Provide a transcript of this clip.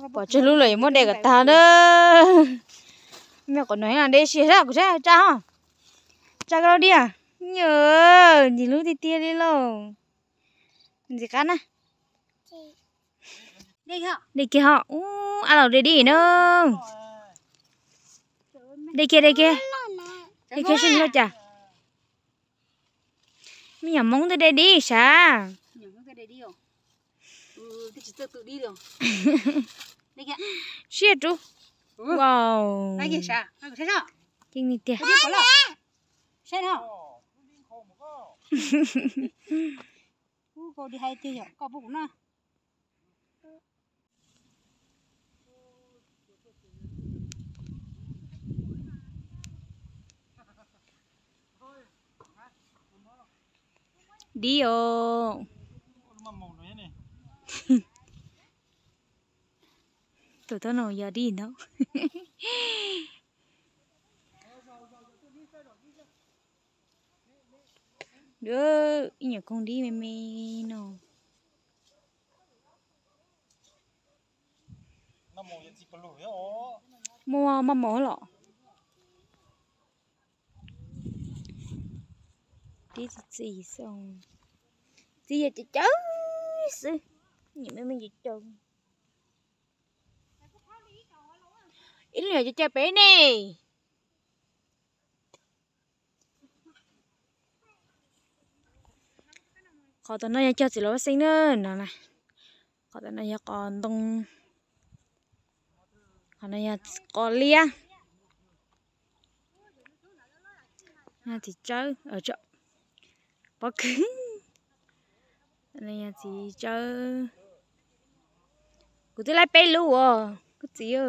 Pom tsawg lub lawm yuav muab de kom tag na. Me qhov no de si sab kuv sab tsa ho. Tsa koj lub diam. Nyob ntxim hlub tiag tiag li lauj. Ntxim qab na. De kiag ho. Ub, ab los de dib na. De kiag de kiag. De kiag seb nws cas. Me nyuam Hmoob twb de dib sav. Siab rub. Wow. Ceeb li tiag. Dib os. Tus tub no yog dib ntag. Ib nyuam koog dib me me no. Muaj maj mos los. Dib txiv txiv xwb, txiv yog cawv cawv xwb, me me cawv cawv. Ib lub nyuam cawv cawv pem ne. Qhov tom no yog cog txiv los vaj xeeb na no na. Qhov tom no yog qos ntoo. Qhov no yog qos liab. Txiv tsawb, pob kws. Txiv tsawb. Kuv twb laib peb lub os koj txiv.